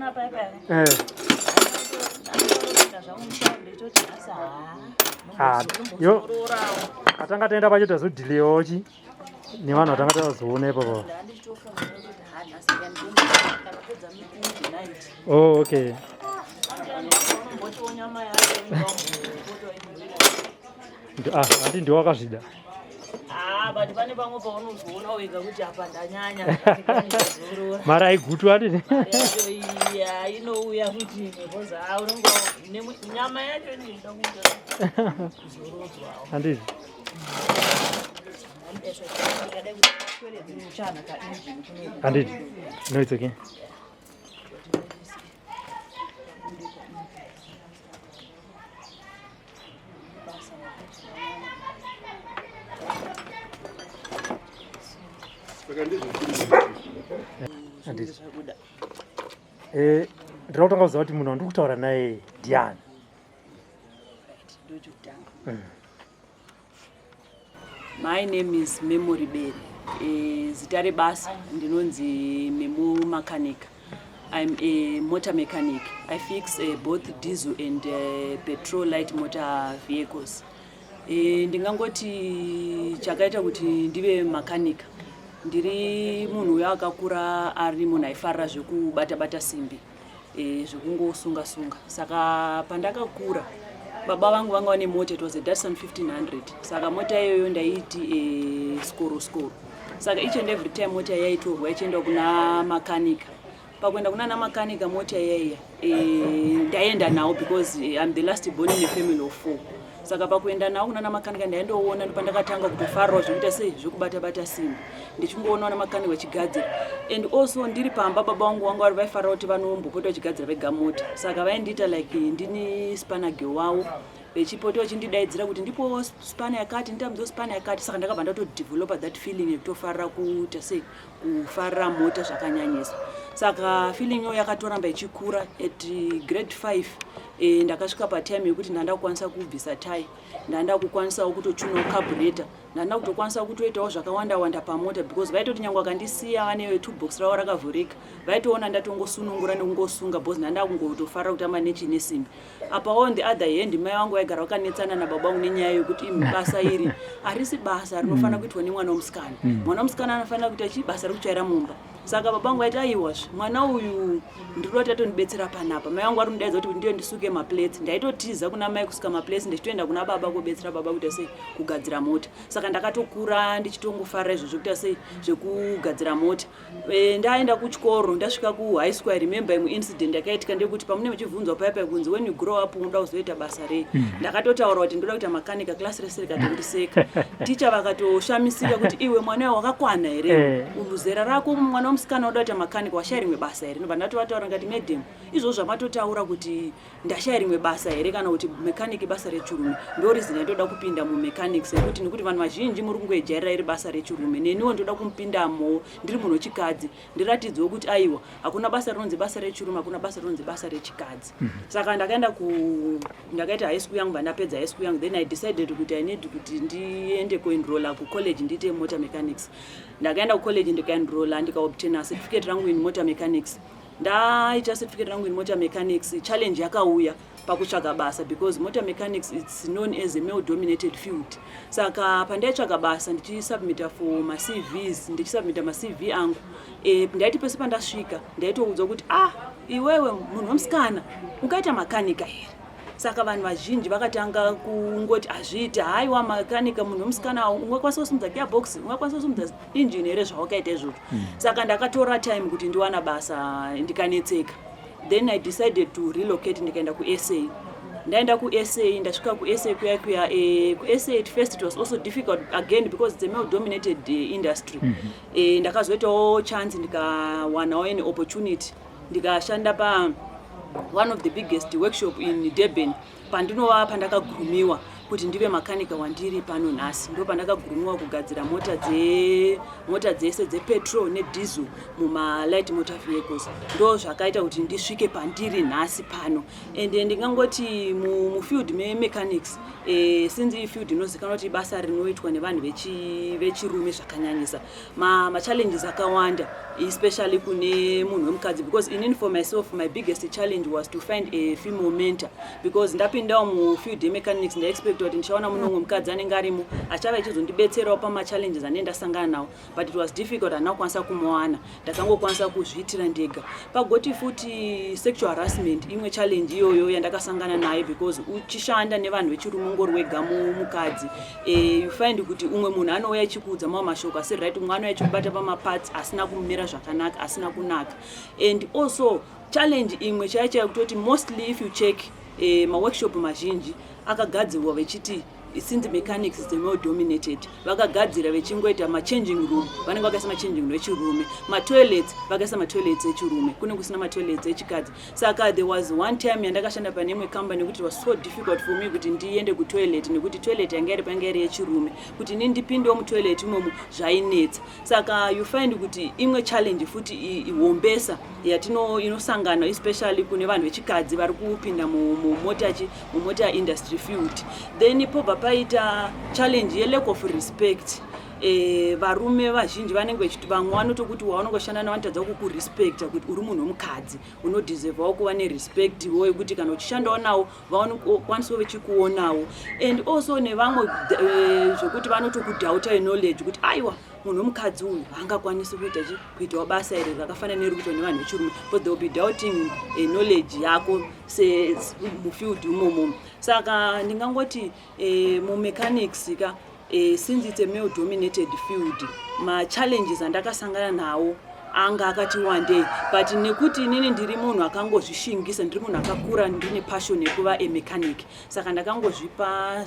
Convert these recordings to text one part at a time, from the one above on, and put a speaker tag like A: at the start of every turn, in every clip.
A: Unoona paya paya.
B: Eh.
A: Ndinoenda zvangu mushawa ndichitoti nhasi haa.
B: Ah, yo. Atanga taenda pacho tazodhileyawo chi nevanhu vatanga tazoona ipapo.
A: Ndandichitofunga kuti haa nhasi ndikandopedza meeting tonight.
B: Oh, okay.
A: Unombotiwo nyama yacho unombotiwo.
B: Ah, handi ndiwe wakazvida.
A: Ah, but pane pamwe paunozoona wega kuti apa ndanyanya ndazorora.
B: Mari haigutwi handiti?
A: Mari yacho iya inouya kuti because ah unongo nyama yacho inoda kuita kuzorodzwawo.
B: Handiti? Handiti? No, it's okay. Handiti. Eh, ndinoda kutanga kuziva kuti munhu wandiri kutaura naye ndiani.
C: My name is Memory Bere. Zita rebasa ndinonzi Memo Mechanic. I'm a motor mechanic. I fix both diesel and petrol light motor vehicles. Ndingangoti chakaita kuti ndive makanika. Ndiri munhu uyo akakura ari munhu aifarira zvekubata bata simbi. Zvekungosunga sunga. Saka pandakakura baba vangu vanga vane mota, it was a Datsun 1500. Saka mota iyoyo ndaiiti skoro skoro. Saka each and every time mota yaitorwa ichienda kuna makanika. Pakuenda kuna makanika mota iyaiya ndaenda nawo because I'm the last born in a family of four. Saka pakuenda nawo kuna makanika ndaendoona ndopandakatanga kutofarirawo zvekuita sei zvekubata bata simbi ndichingoona vana makanika vachigadzira. And also ndiri pamba baba vangu vanga vari vaifarira kuti vanombopota vachigadzira vega mota. Saka vaindiita like ndini spanner girl wavo vechipota vachindidaidzira kuti ndipo spanner yakati nditambidzo spanner yakati. Saka ndakabva ndatodevelopa that feeling yekutofarira kuita sei kufarira mota zvakanyanyisa. Saka feeling iyo yakatoramba ichikura. At grade 5 ndakasvika patime yekuti ndanda kukwanisa kubvisa tai, ndanda kukwanisawo kutochunawo carburetor, ndanda kutokwanisa kutoitawo zvakawanda wanda pamota because vaitoti nyange vakandisiya vane toolbox ravo rakavhurika vaitoona ndatongosunungura nekungosunga because ndanda kungotofarira kutamba nechine simbi. Apa on the other hand mai vangu vaigara vakanetsana nababa vangu nenyaya yekuti imi basa iri harisi basa rinofanira kuitwa nemwana wemusikana. Mwana wemusikana anofanira kuita chi basa rekutsvaira mumba. Saka baba vangu vaiti aiwazve mwana uyu ndiri kuti atondibetsera panapa. Mai vangu vari kundidaidza kuti ndiye ndisuke maplates. Ndaitotiza kuna mai kusuka maplates ndichitoenda kuna baba kobetsera baba kuita sei kugadzira mota. Saka ndakatokura ndichitongofarira izvozvo kuita sei zvekugadzira mota. Ndaenda kuchikoro ndasvika ku high school, I remember imwe incident yakaitika ndeyekuti pamune muchibvunzwa paya paya kunzi when you grow up unoda kuzoita basa rei, ndakatotaura kuti ndoda kuita makanika. Class rese rikatondiseka, ticha vakatoshamisika kuti iwe mwana iwe wakakwana here, zera rako mwana wemusikana unoda kuita makanika, washaya rimwe basa here? Ndobva ndatovataura ndikati madam, izvozvo zvamatotaura kuti ndashaya rimwe basa here kana kuti mechanic basa rechirume, ndo reason yandoda kupinda mumechanics yekuti nekuti vanhu vazhinji muri kungoijairira iri basa rechirume, neniwo ndoda kumupindamo ndiri munhu wechikadzi ndiratidzwewo kuti aiwa hakuna basa rinonzi basa rechirume, hakuna basa rinonzi basa rechikadzi. Saka ndakaenda ku ndakaita high school yangu, vandapedza high school yangu then I decided kuti I need kuti ndiende kuenrola kucollege ndiite motor mechanics. Ndakaenda kucollege ndikaenrola ndikaobtaina certificate rangu in motor mechanics. Ndaita certificate rangu in motor mechanics, challenge yakauya pakutsvaga basa because motor mechanics it's known as a male dominated field. Saka pandaitsvaga basa ndichisubmita for maCVs, ndichisubmita maCV angu, ndaiti pese pandasvika ndaitoudzwa kuti ah, iwewe munhu wemusikana ungaita makanika here? Saka vanhu vazhinji vakatanga kungoti hazviiti, haiwa makanika munhu wemusikana ungakwanisa kusimudza gearbox, ungakwanisa kusimudza engine here zvawakaita izvozvo? Saka ndakatora time kuti ndiwana basa ndikanetseka. Then I decided to relocate ndikaenda kuSA. Ndaenda kuSA, ndasvika kuSA kuya kuya, kuSA at first it was also difficult again because it's a male dominated industry. Ndakazoitawo chance ndikawanawo an opportunity ndikashanda pa one of the biggest workshop in Durban, pandinova pandakagumiwa Kuti ndive makanika wandiri pano nhasi, ndo pandakagurumiwa kugadzira mota dzese dzepetrol nediesel mumalight motor vehicles. Ndo zvakaita kuti ndisvike pandiri nhasi pano. Ende ndingangoti mufield memechanics, since ifield inozikanwa kuti ibasa rinoitwa nevanhu vechirume zvakanyanyisa, machallenges akawanda, especially kune munhu wemukadzi, because inini, for myself, my biggest challenge was to find a female mentor, because ndapindawo mufield yemechanics, ndaexpecta kuti ndichaona muno umwe mukadzi anenge arimo achava achizondibetserawo pamachallenges anenge ndasangana nawo, but it was difficult, handina kukwanisa kumuwana. Ndakangokwanisa kuzviitira ndega. Pagoti futi sexual harassment, imwe challenge iyoyo yandakasangana nayo, because uchishanda nevanhu vechirume, ungori wega mukadzi, you find kuti umwe munhu anouya achikuudza mamwe mashoko asiri right, umwe anouya achikubata pamaparts asina kumira zvakanaka, asina kunaka. And also challenge imwe chaiyo chaiyo kutoti mostly if you check maworkshop mazhinji akagadzirwa vechiti, since mechanics is male dominated, vakagadzira vechingoita machanging room, vanenge vakaisa machanging room echirume, matoilets vakaisa matoilets echirume, kune kusina matoilets echikadzi. Saka there was one time yandakashanda pane imwe company nekuti it was so difficult for me kuti ndiende kutoilet, nekuti toilet yanga iri panga iri yechirume. Kuti ini ndipindewo mutoilet imomo zvainetsa. Saka you find kuti imwe challenge futi ihombesa yatino inosangana, especially kune vanhu vechikadzi vari kupinda mumota industry field. Then pobva paita challenge yelack of respect. Varume vazhinji vanenge vechiti, vamwe vanotokuti waunongoshanda navo vanotadza kukurespecta kuti uri munhu wemukadzi, unodeservawo kuva nerespect wo yekuti kana uchishandawo navo vakwanisawo vechikuonawo. And also nevamwe zvokuti vanotokudoubta knowledge kuti aiwa, munhu wemukadzi uyu haangakwanisi kuita chi kuitawo basa iri rakafanana neri kuitwa nevanhu vechirume, but they will be doubting knowledge yako mufield imomo. Saka ndingangoti mumechanics ka, since it's a male dominated field, machallenges andakasangana nawo anga akati wandei, but nekuti inini ndiri munhu akangozvishingisa, ndiri munhu akakura ndine passion yekuva amechanic, saka ndakangozvipa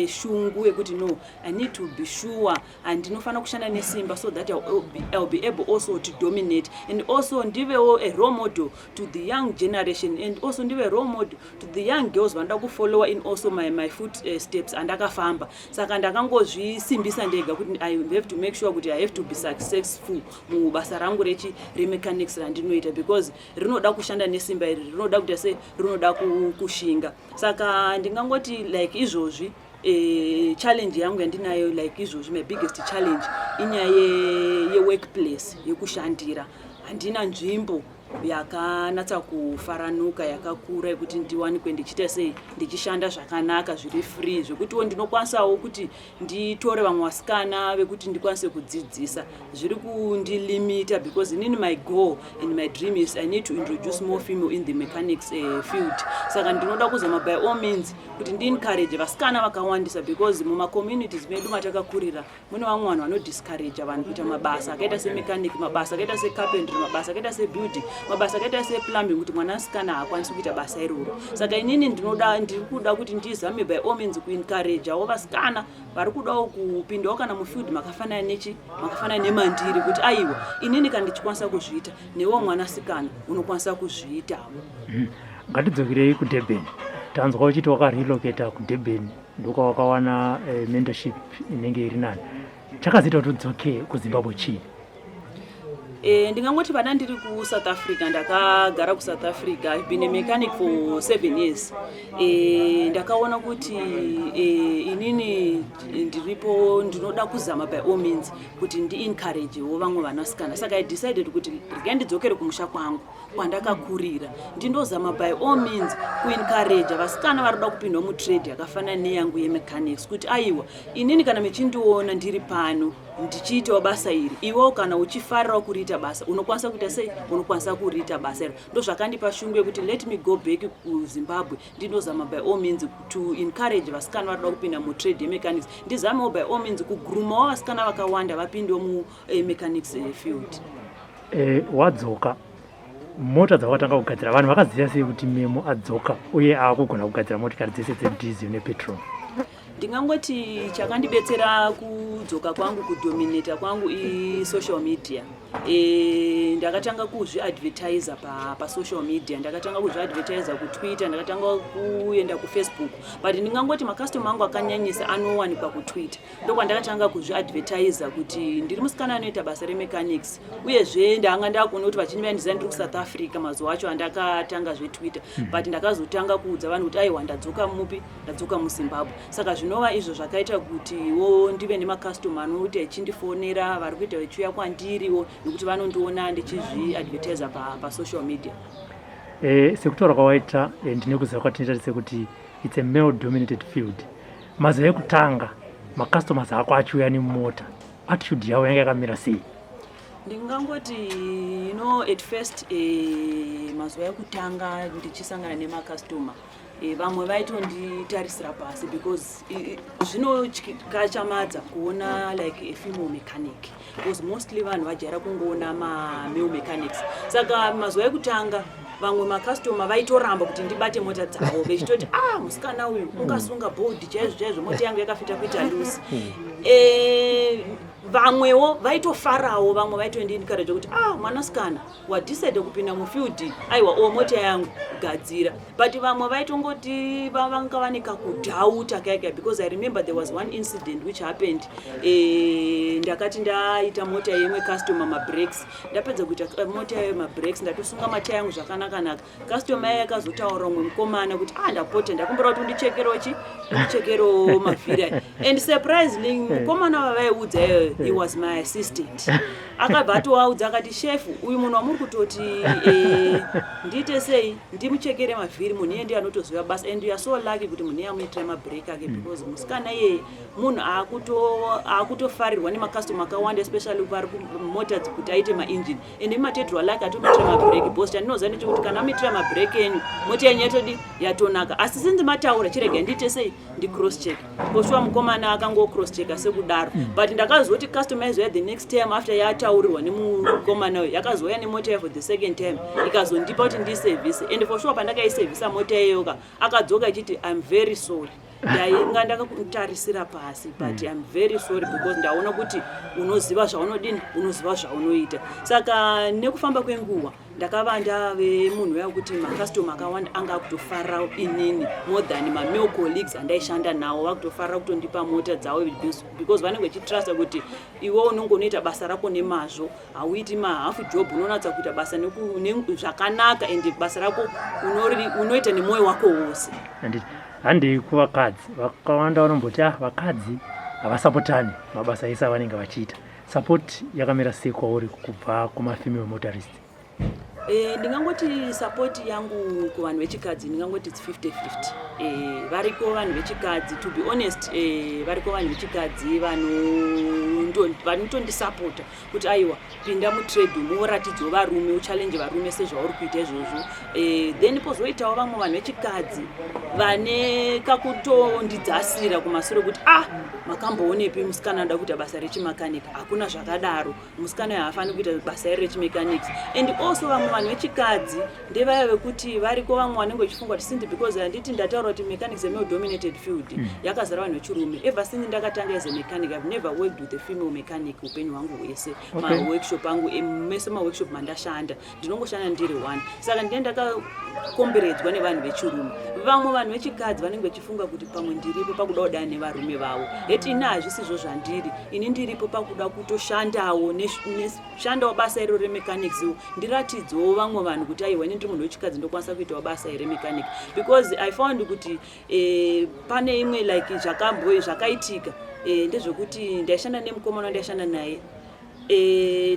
C: shungu yekuti no, I need to be sure and ndinofanira kushanda nesimba so that I'll be able also to dominate and also ndivewo a role model to the young generation and also ndive role model to the young girls vanoda kufollowa in also my foot steps andakafamba. Saka ndakangozvisimbisa ndega kuti I have to make sure kuti I have to be successful mubasa rangu rechi remechanics randinoita, because rinoda kushanda nesimba iri, rinoda kuita sei, rinoda kushinga. Saka ndingangoti like izvozvi, challenge yangu yandinayo like izvozvi, my biggest challenge inyaya yeworkplace yekushandira. Handina nzvimbo yakanatsa kufaranuka, yakakura, yekuti ndiwanikwe ndichiita sei, ndichishanda zvakanaka, zviri free, zvekutiwo ndinokwanisawo kuti nditore vamwe vasikana vekuti ndikwanise kudzidzisa. Zviri kundilimita, because inini my goal and my dream is I need to introduce more female in the mechanics field. Saka ndinoda kuzama by all means kuti ndiencourage vasikana vakawandisa, because mumacommunities medu matakakurira mune vamwe vanhu vanodiscourage vanhu kuita mabasa akaita semechanic, mabasa akaita secarpentry, mabasa akaita sebuilding, mabasa akaita seplumbing, kuti mwanasikana haakwanisi kuita basa iroro. Saka inini ndinoda, ndiri kuda kuti ndizame by all means kuencouragewo vasikana vari kudawo kupindawo kana mufield makafanana nechi makafanana nemandiri, kuti aiwa, inini kana ndichikwanisa kuzviita, newewo mwanasikana unokwanisa kuzviitawo.
B: Ngatidzokerei kuDurban. Tanzwa uchiti wakarelocata kuDurban, ndokwawakawana mentorship inenge iri nani. Chakazoita kuti udzoke kuZimbabwe chii?
C: Ndingangoti vana ndiri kuSouth Africa, ndakagara kuSouth Africa. I've been a mechanic for 7 years. Ndakaona kuti inini ndiripo, ndinoda kuzama by all means kuti ndiencouragewo vamwe vanasikana. Saka I decided kuti regai ndidzokere kumusha kwangu kwandakakurira, ndindozama by all means kuencourage vasikana vari kuda kupindawo mutrade yakafanana neyangu yemechanics, kuti aiwa, inini kana michindiona ndiri pano ndichiitawo basa iri, iwewo kana uchifarirawo kuriita basa, unokwanisa kuita sei, unokwanisa kuriita basa iro. Ndo zvakandipa shungu yekuti let me go back kuZimbabwe, ndindozama by all means to encourage vasikana vari kuda kupinda mutrade yemechanics, ndizamewo by all means kugroomawo vasikana vakawanda vapindewo mumechanics field.
B: Wadzoka, mota dzawatanga kugadzira, vanhu vakaziva sei kuti Memo adzoka uye aakugona kugadzira motikari dzese dzediesel nepetrol?
C: Ndingangoti chakandibetsera kudzoka kwangu, kudominata kwangu, isocial media. Ndakatanga kuzviadvertisa pasocial media, ndakatanga kuzviadvertisa kuTwitter, ndakatanga kuenda kuFacebook, but ndingangoti macustomer angu akanyanyisa anowanikwa kuTwitter. Ndokwandakatanga kuzviadvertisa kuti ndiri musikana anoita basa remechanics. Uyezve ndanga ndakuona kuti vachinji vaindiziva ndiri kuSouth Africa mazuva acho andakatanga zveTwitter, but ndakazotanga kuudza vanhu kuti aiwa, ndadzoka mupi, ndadzoka muZimbabwe. Saka zvinova izvo zvakaita kutiwo ndive nemacustomer anoita echindifonera, vari kuita vechiuya kwandiriwo nekuti vanondiona ndichizviadvertisa pasocial media.
B: Sekutaura kwawaita, ndine kuziva kwatinoita sekuti it's a male dominated field. Mazuva ekutanga macustomers ako achiuya nemota, attitude yavo yanga yakamira sei?
C: Ndingangoti, at first, mazuva ekutanga ndichisangana nemacustomer, vamwe vaitonditarisira pasi because zvinokatyamadza kuona like a female mechanic, because mostly vanhu vajaira kungoona mamale mechanics. Saka mazuva ekutanga vamwe macustomer vaitoramba kuti ndibate mota dzavo, vechitoti, "Ah, musikana uyu ungasunga bolt chaizvo chaizvo? Mota yangu yakafita kuita loose." Vamwewo vaitofarawo, vamwe vaitoendiencourage kuti, "Ah, mwanasikana wadecide kupinda mufield, aiwa, o mota yangu gadzira." But vamwe vaitongoti vanga vane kakudoubta kaika, because I remember there was one incident which happened. Ndakati ndaita mota yemwe customer mabrakes, ndapedza kuita mota yayo mabrakes, ndatosunga mataya yangu zvakanaka-naka. Customer yayo yakazotaura umwe mukomana kuti, "Ah, ndapota, ndakumbira kuti undichekerewo chi undichekerewo mavhiri aya." And surprisingly, mukomana wavaiudza iyoyo, he was my assistant. Akabva atovaudza akati, "Shefu, uyu munhu wamuri kutoti ndiite sei, ndimuchekere mavhiri, munhu iye ndiye anotoziva basa, and you are so lucky kuti munhu iye amuitira mabrake ake, because musikana iyeye munhu aakutofarirwa nemacustomer akawanda, especially vari kumota kuti aite maengine, and imatedhirwa like atomuitira mabrake, because chandinoziva ndechekuti kana amuitira mabrake enyu, mota yenyu yatodi yatonaka. Asi sinzi mataura, chirega ndiite sei, ndicross check." Koshuwa mukomana akango cross checka sekudaro, but ndakazoti customer izoya the next time after yataurirwa nemukomana uyu, yakazouya nemota yayo for the second time, ikazondipa kuti ndiservice. And for sure pandakaisevhisa mota iyoyoka, akadzoka ichiti, "I'm very sorry, ndainga ndakakutarisira pasi, but I'm very sorry because ndaona kuti unoziva zvaunodini, unoziva zvaunoita." Saka nekufamba kwenguva ndakava ndave munhu uya wekuti macustomer akawanda anga akutofarira inini more than mamale colleagues andaishanda nawo. Vakutofarira kutondipa mota dzavo because vanenge vachitrusta kuti iwe unonge unoita basa rako nemazvo, hauiti mahalf job, unonatsa kuita basa zvakanaka and basa rako unoita nemwoyo wako wose.
B: Handiti handei kuvakadzi. Vakawanda vanomboti, ah, vakadzi havasapotani mabasa ese avanenge vachiita. Support yakamira sei kwauri kubva kumafemale motorist?
C: Ndingangoti support yangu kuvanhu vechikadzi, ndingangoti it's 50-50. Variko vanhu vechikadzi, to be honest, variko vanhu vechikadzi vanotondisapota kuti, "Aiwa, pinda mutrade umu, uratidzewo varume, uchallenge varume sezvauri kuita izvozvo." Then pozoitawo vamwe vanhu vechikadzi vane kakutondidzasira kumasure kuti, "Ah, makamboonepi musikana anoda kuita basa rechimakanika? Hakuna zvakadaro, musikana uyo haafaniri kuita basa iri rechimechanics." And also vamwe vanhu vechikadzi ndevaya vekuti variko vamwe vanenge vachifunga kuti since, because handiti ndataura kuti mechanics a male dominated field, yakazara vanhu vechirume. Ever since ndakatanga as a mechanic, I've never worked with a female mechanic upenyu hwangu hwese. Maworkshop angu, mese maworkshop mandashanda, ndinongoshanda ndiri one. Saka ndine ndakakomberedzwa nevanhu vechirume. Vamwe vanhu vechikadzi vanenge vachifunga kuti pamwe ndiripo pakuda kudana nevarume vavo. Yet ini hazvisizvo zvandiri. Ini ndiripo pakuda kutoshandawo, shandawo basa iro remechanics, ndiratidzewo vamwe vanhu kuti aiwa, ini ndiri munhu wechikadzi, ndokwanisa kuitawo basa remechanic. Because I found kuti pane imwe like zvakambo zvakaitika, ndezvekuti ndaishanda nemukomana wandaishanda naye.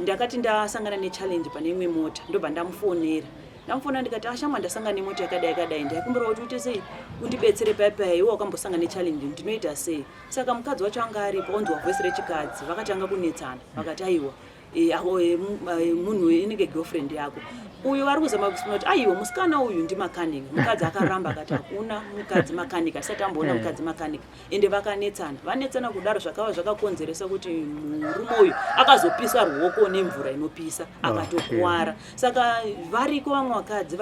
C: Ndakati ndasangana nechallenge pane imwe mota, ndobva ndamufonera. Ndamufonera ndikati, "Ashama, ndasangana nemota yakadai yakadai, ndaikumbira kuti uite sei, undibetsere paipai, iwe wakambosangana nechallenge, ndinoita sei?" Saka mukadzi wacho anga aripo, onzwa voice rechikadzi, vakatanga kunetsana. Vakati, "Aiwa, munhu inenge girlfriend yako uyu." Vari kuzama kusima kuti, "Aiwa, musikana uyu ndimakanika." Mukadzi akaramba akati, "Hakuna mukadzi makanika, asati amboona mukadzi makanika." Ende vakanetsana. Vanetsana kudaro, zvakava zvakakonzeresa kuti murume uyu akazopisa ruoko nemvura inopisa, akatokuwara. Saka variko vamwe vakadzi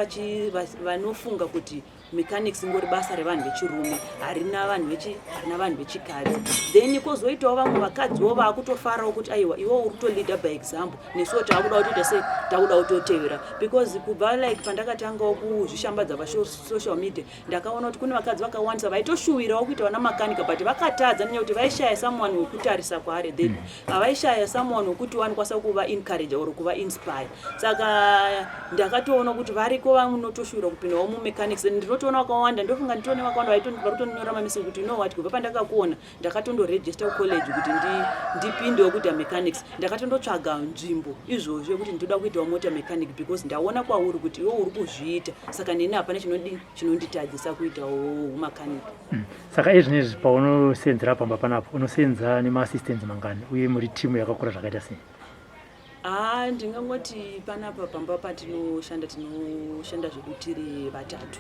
C: vanofunga kuti Mechanics ingori basa revanhu vechirume, harina vanhu vechi harina vanhu vechikadzi. Then kwozoitawo vamwe vakadziwo vaakutofarawo kuti aiwa, iwe uri kutoleada by example, nesuwo taakuda kutoita sei, takuda kutotevera. Because kubva like pandakatangawo kuzvishambadza pasocial media, ndakaona kuti kune vakadzi vakawandisa vaitoshuwirawo kuita vana makanika, but vakatadza nenyaya kuti vaishaya someone wekutarisa kwaari, then havaishaya someone wekuti vanokwanisa kuva encourage or kuva inspire. Saka ndakatoona kuti variko vanotoshuvira kupindawo mumechanics, and ndinotoona vakawanda. Ndofunga nditoone vakawanda vari kutonyora mameseji kuti, "You know what, kubva pandakakuona ndakatondoregister kucollege kuti ndipindewo kuita mechanics. Ndakatondotsvaga nzvimbo izvozvo yekuti ndinoda kuitawo motor mechanic because ndaona kwauri kuti iwe uri kuzviita, saka neni hapana chinonditadzisa kuitawo umakanika."
B: Saka izvinezvi paunosenzera pamba panapo, unosenza nemaassistants mangani, uye muri timu yakakura zvakaita sei?
C: Haa, ndingangoti panapa pamba patinoshanda, tinoshanda zvedu tiri vatatu.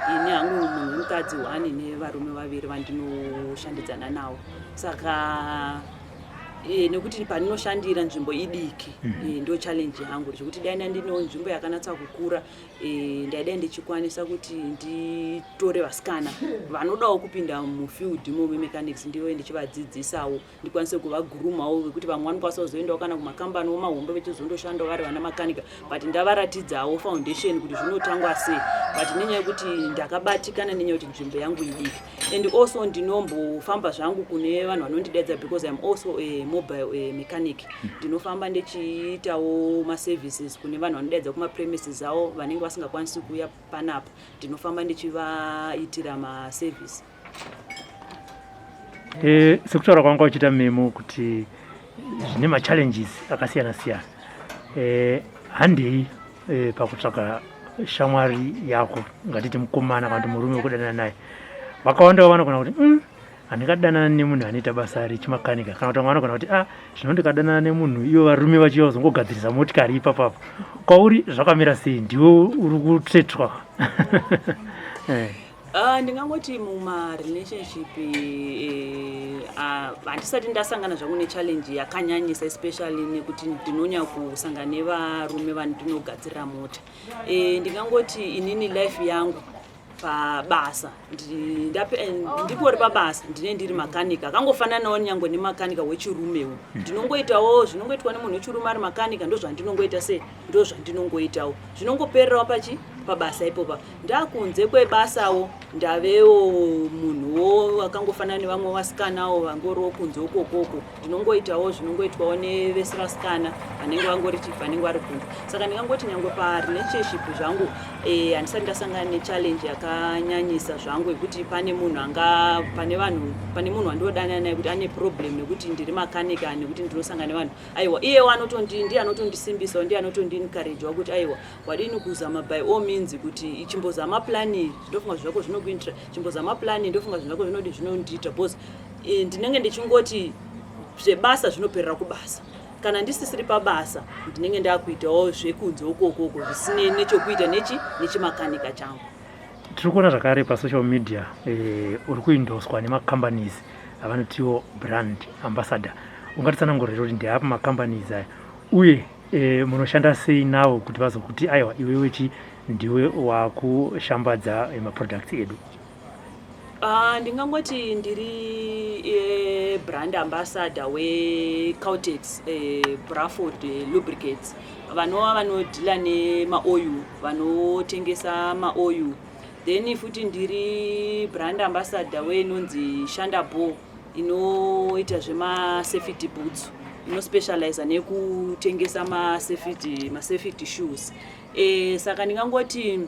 C: Ini hangu munhu wemukadzi one, nevarume vaviri vandinoshandidzana navo. Saka nekuti pandinoshandira nzvimbo idiki, ndo challenge yangu, zvekuti dai ndandine nzvimbo yakanatsa kukura, ndaidai ndichikwanisa kuti nditore vasikana vanodawo kupinda mufield imomo mechanics, ndive ndichivadzidzisawo, ndikwanise kuvagroomawo, vekuti vamwe vanokwanisa kuzoendawo kana kumakambani omahombe vechizondoshandawo vari vana makanika, but ndavaratidzawo foundation kuti zvinotangwa sei. But nenyaya yekuti ndakabatikana nenyaya yekuti nzvimbo yangu idiki, and also ndinombofamba zvangu kune vanhu vanondidaidza because I'm also a mobile mechanic. Ndinofamba ndichiitawo maservices kune vanhu vanodaidza kumapremises avo vanenge vasingakwanisi kuuya panapa. Ndinofamba ndichivaitira maservice.
B: Sekutaura kwanga uchiita memo kuti zvine machallenges akasiyana siyana, handei pakutsvaga shamwari yako, ngatiti mukomana kana kuti murume wekudanana naye. Vakawanda vanogona kuti, handingadanana nemunhu anoita basa rechimakanika," kana kuti vamwe vanogona kuti, "Ah, zvino ndikadanana nemunhu, ivo varume vachiuya kuzongogadzirisa motikari ipapapo." Kwauri zvakamira sei? Ndiwe uri kutsvetwa.
C: Ndingangoti mumarelationship handisati ndasangana zvangu nechallenge yakanyanyisa, especially nekuti ndinonyanya kusangana nevarume vandinogadzirira mota. Ndingangoti inini life yangu pabasa, ndipori pabasa, ndine ndiri makanika akangofananawo nyange nemakanika wechirumewo. Ndinongoitawo zvinongoitwa nemunhu wechirume ari makanika, ndo zvandinongoita sei, ndo zvandinongoitawo, zvinongopererawo pachi pabasa ipopa. Ndakunze kwebasawo ndavewo munhuwo akangofanana nevamwe vasikanawo vangoriwo kunze ukokoko. Ndinongoitawo zvinongoitwawo nevese vasikana vanenge vangori vanenge vari kunze. Saka ndingangoti nyange parelationship zvangu, handisati ndasangana nechallenge yakanyanyisa zvangu yekuti pane munhu anga pane vanhu pane munhu wandinodanana naye kuti ane problem nekuti ndiri makanika, nekuti ndinosangana nevanhu. Aiwa, iyewo ndiye anotondisimbisa, ndiye anotondiencouragewa kuti, "Aiwa, wadini kuzama by all means kuti ichimbozama plan, ndofunga zvinhu zvako zvinokuitira, chimbozama plan, ndofunga zvinhu zvako zvinodi zvinondiita," because ndinenge ndichingoti zvebasa zvinoperera kubasa. Kana ndisisiri pabasa, ndinenge ndakuitawo zvekunze ukokoko zvisinei nechokuita nechimakanika changu.
B: Tiri kuona zvakare pasocial media uri kuendoswa nemacompanies avanotiwo brand ambassador. Ungatitsanangurira kuti ndeapi macompanies aya, uye munoshanda sei navo kuti vazokuti, "Aiwa, iwewe chi ndiwe wakushambadza maproducts edu"?
C: Ndingangoti ndiri brand ambassador weCaltex Braford Lubricants, vanova vanodeala nemaoil, vanotengesa maoil. Then futi ndiri brand ambassador weinonzi Shandabo, inoita zvemasafety boots, inospecializa nekutengesa masafety shoes. Saka ndingangoti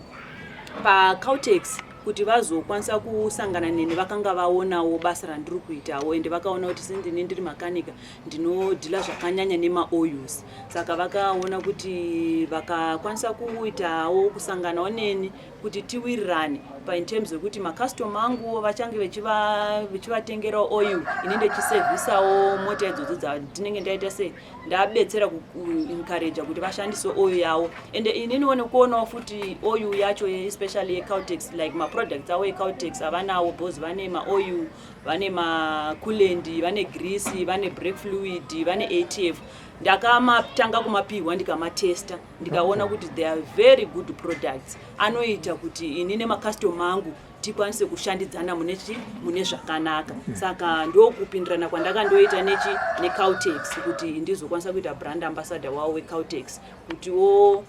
C: paCaltex, kuti vazokwanisa kusangana neni, vakanga vaonawo basa randiri kuitawo, ende vakaona kuti sendini ndiri makanika, ndinodeala zvakanyanya nemaoils. Saka vakaona kuti vakakwanisa kuitawo kusanganawo neni kuti tiwirirane pain terms yekuti macustomer anguwo vachange vechivatengerawo oil, ini ndichiservisawo mota idzodzo dzandinenge ndaita sei, ndabetsera kuencouraja kuti vashandise oil yavo. Ende ininiwo nekuonawo futi oil yacho, especially yeCaltex, like maproducts avo eCaltex avanawo, because vane maoil, vane macoolant, vane grease, vane brake fluid, vane ATF. Ndakamatanga kumapihwa, ndikamatesta, ndikaona kuti they are very good products, anoita kuti ini nemacustomer angu tikwanise kushandidzana mune chi mune zvakanaka. Saka ndokupindirana kwandakandoita nechi neCaltex kuti ndizokwanisa kuita brand ambassador wavo weCaltex, kutiwo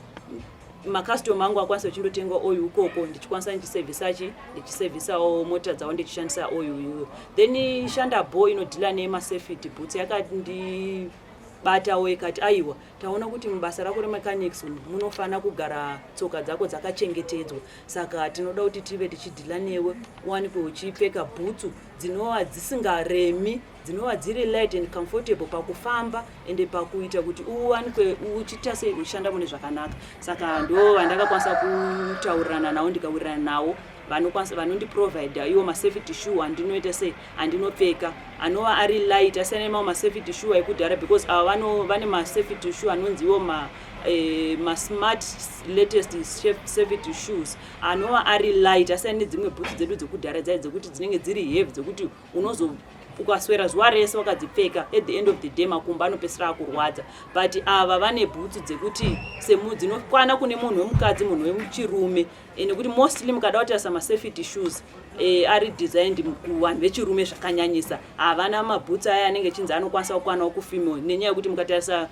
C: macustomer angu akwanise kuchindotenga oil ukoko, ndichikwanisa ndichisevhisa chi ndichisevhisawo mota dzavo ndichishandisa oil iyoyo. Then Shandabo inodeala nemasafety boots yakandibatawo, ikati, "Aiwa, taona kuti mubasa rako remechanics munofana kugara tsoka dzako dzakachengetedzwa, saka tinoda kuti tive tichideala newe uwanikwe uchipfeka bhutsu dzinova dzisingaremi, dzinova dziri light and comfortable pakufamba ende pakuita kuti uwanikwe uchiita sei, uchishanda mune zvakanaka." Saka ndo vandakakwanisa kutaurirana navo, ndikawirirana navo, vanokwanisa vanondiprovida iwo masafety shoe andinoita sei, andinopfeka, anova ari light, asiyana nemamwe masafety shoe ekudhara, because ava vane masafety shoe anonzi iwo masmart latest safety shoes, anova ari light, asiyana nedzimwe bhutsu dzedu dzekudhara dzai dzekuti dzinenge dziri heavy, dzekuti unozo ukaswera zuva rese wakadzipfeka, at the end of the day makumbo anopedzisira akurwadza. But ava vane bhutsu dzekuti semu dzinokwana kune munhu wemukadzi, munhu wechirume, nekuti mostly mukada kutarisa masafety shoes ari designed kuvanhu vechirume zvakanyanyisa. Havana mabhutsu aya anenge echinzi anokwanisa kukwanawo kufemale, nenyaya yekuti mukatarisa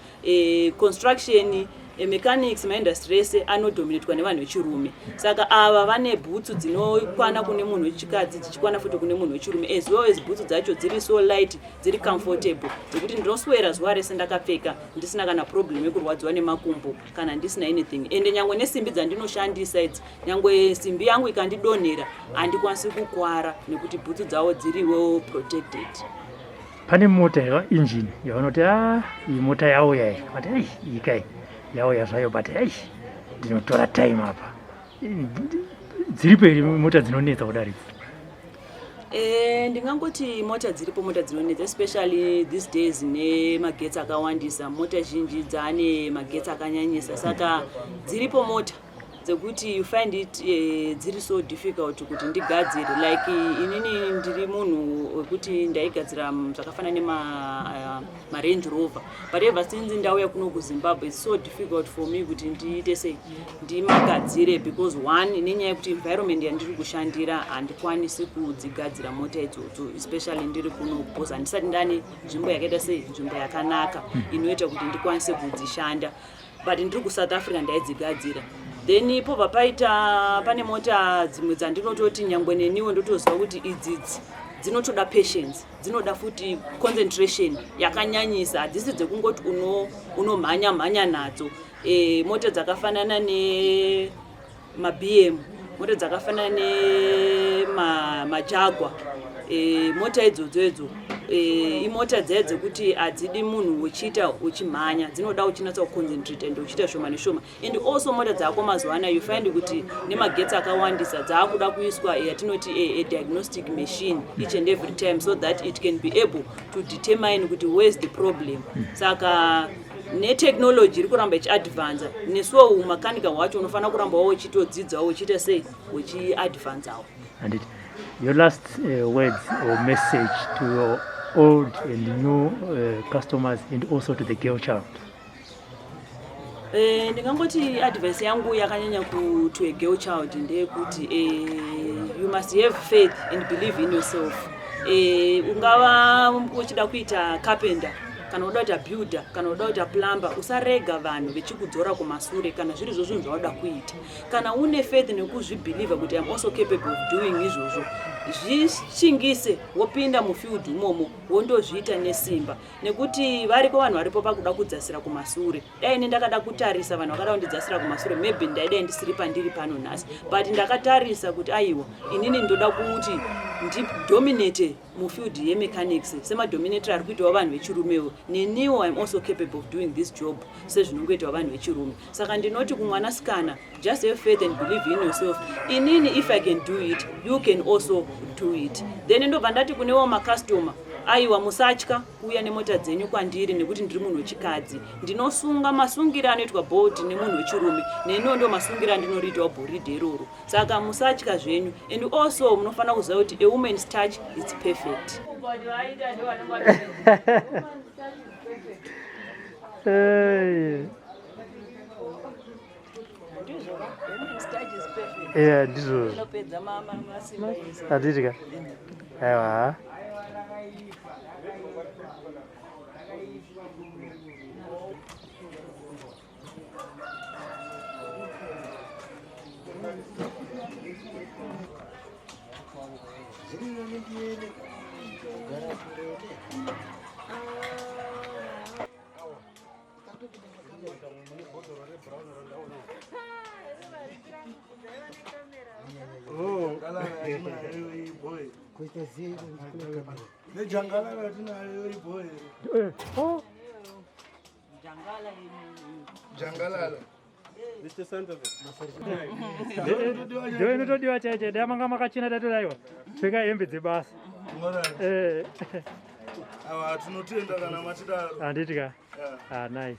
C: construction, mechanics, maindustry ese anodominatwa nevanhu vechirume. Saka ava vane bhutsu dzinokwana kune munhu wechikadzi, dzichikwana futi kune munhu wechirume, as well as bhutsu dzacho dziri so light, dziri comfortable, dzekuti ndinoswera zuva rese ndakapfeka ndisina kana problem yekurwadziwa nemakumbo kana ndisina anything. Ende nyangwe nesimbi dzandinoshandisa idzi, nyangwe simbi yangu ikandidonhera, handikwanisi kukwara nekuti bhutsu dzavo dziri well protected.
B: Pane mota yakainjini yavanoti, a, iyi mota yauya iyi, vati, "Ei, iyi kai yauya zvayo, but ei, ndinotora time apa." Dziripo here mota dzinonetsa kudaridzi?
C: Ndingangoti mota dziripo, mota dzinonetsa, especially these days nemagetsi akawandisa. Mota zhinji dzaane magetsi akanyanyisa, saka dziripo mota dzekuti you find it dziri so difficult kuti ndigadzire. Like inini ndiri munhu wekuti ndaigadzira zvakafanana nemaRange Rover, but ever since ndauya kuno kuZimbabwe, it's so difficult for me kuti ndiite sei, ndimagadzire, because one, nenyaya yekuti environment yandiri kushandira, handikwanisi kudzigadzira mota idzodzo, especially ndiri kuno, because handisati ndane nzvimbo yakaita sei, nzvimbo yakanaka inoita kuti ndikwanise kudzishanda. But ndiri kuSouth Africa ndaidzigadzira. Then pobva paita pane mota dzimwe dzandinototi nyangwe neniwo ndotoziva kuti idzidzi dzinotoda patience, dzinoda futi concentration yakanyanyisa, hadzisi dzekungoti unomhanya mhanya nadzo. Mota dzakafanana nemaBM, mota dzakafanana nemaJaguar, mota idzodzo idzo imota dzaya dzekuti hadzidi munhu uchiita uchimhanya, dzinoda uchinatsa kuconcentrate and uchiita shoma neshoma. And also mota dzako mazuva anaya, you find kuti nemagetsi akawandisa, dzaakuda kuiswa yatinoti a diagnostic machine each and every time, so that it can be able to determine kuti where's the problem. Saka netechnology iri kuramba ichiadvansa, nesuwo umakanika hwacho unofanira kurambawo uchitodzidzawo, uchiita sei, uchiadvansawo.
B: And your last words or message to your old and new customers and also to the girl child?
C: Ndingangoti advice yangu yakanyanya to a girl child ndeyekuti you must have faith and believe in yourself. Ungava uchida kuita carpenter, kana uda kuita builder, kana uda kuita plumber, usarega vanhu vechikudzora kumasure kana zviri zvo zvinhu zvauda kuita. Kana une faith nekuzvibelieva kuti I'm also capable of doing izvozvo, zvishingise, wopinda mufield imomo, wondozviita nesimba, nekuti variko vanhu varipo pakuda kudzasira kumasure. Dai ini ndakada kutarisa vanhu vakada kundidzasira kumasure, maybe ndaidai ndisiri pandiri pano nhasi. But ndakatarisa kuti aiwa, inini ndoda kuti ndidominate mufield yemechanics semadominator ari kuitawo vanhu vechirumewo. Neniwo I'm also capable of doing this job sezvinongoitawo vanhu vechirume. Saka ndinoti kumwanasikana, just have faith and believe in yourself. Inini if I can do it, you can also do it. Then ndobva ndati kunewo macustomer, aiwa, musatya kuuya nemota dzenyu kwandiri nekuti ndiri munhu wechikadzi. Ndinosunga masungiro anoitwa bolt nemunhu wechirume, neniwo ndo masungiro andinoriitawo bhoridhe iroro. Saka musatya zvenyu. And also munofanira kuziva kuti a woman's touch is perfect.
B: Eh.
A: Ndizvo ka? Women's touch is perfect.
B: Yeah, ndizvozvo.
A: Inopedza masimba ese.
B: Handiti ka? Aiwa.
D: Nejangalala tinayo iboy.
B: Eh, oh.
A: Jangala yenyu.
D: Jangalala.
B: Ndiyo inotodiwa chaicho dai manga makachena tatodaiwa pfeka hembe dzebasa.
D: Alright.
B: Eh,
D: Awa tinotenda kana matidaro.
B: handiti ka?
D: Yeah.
B: Ah, nice.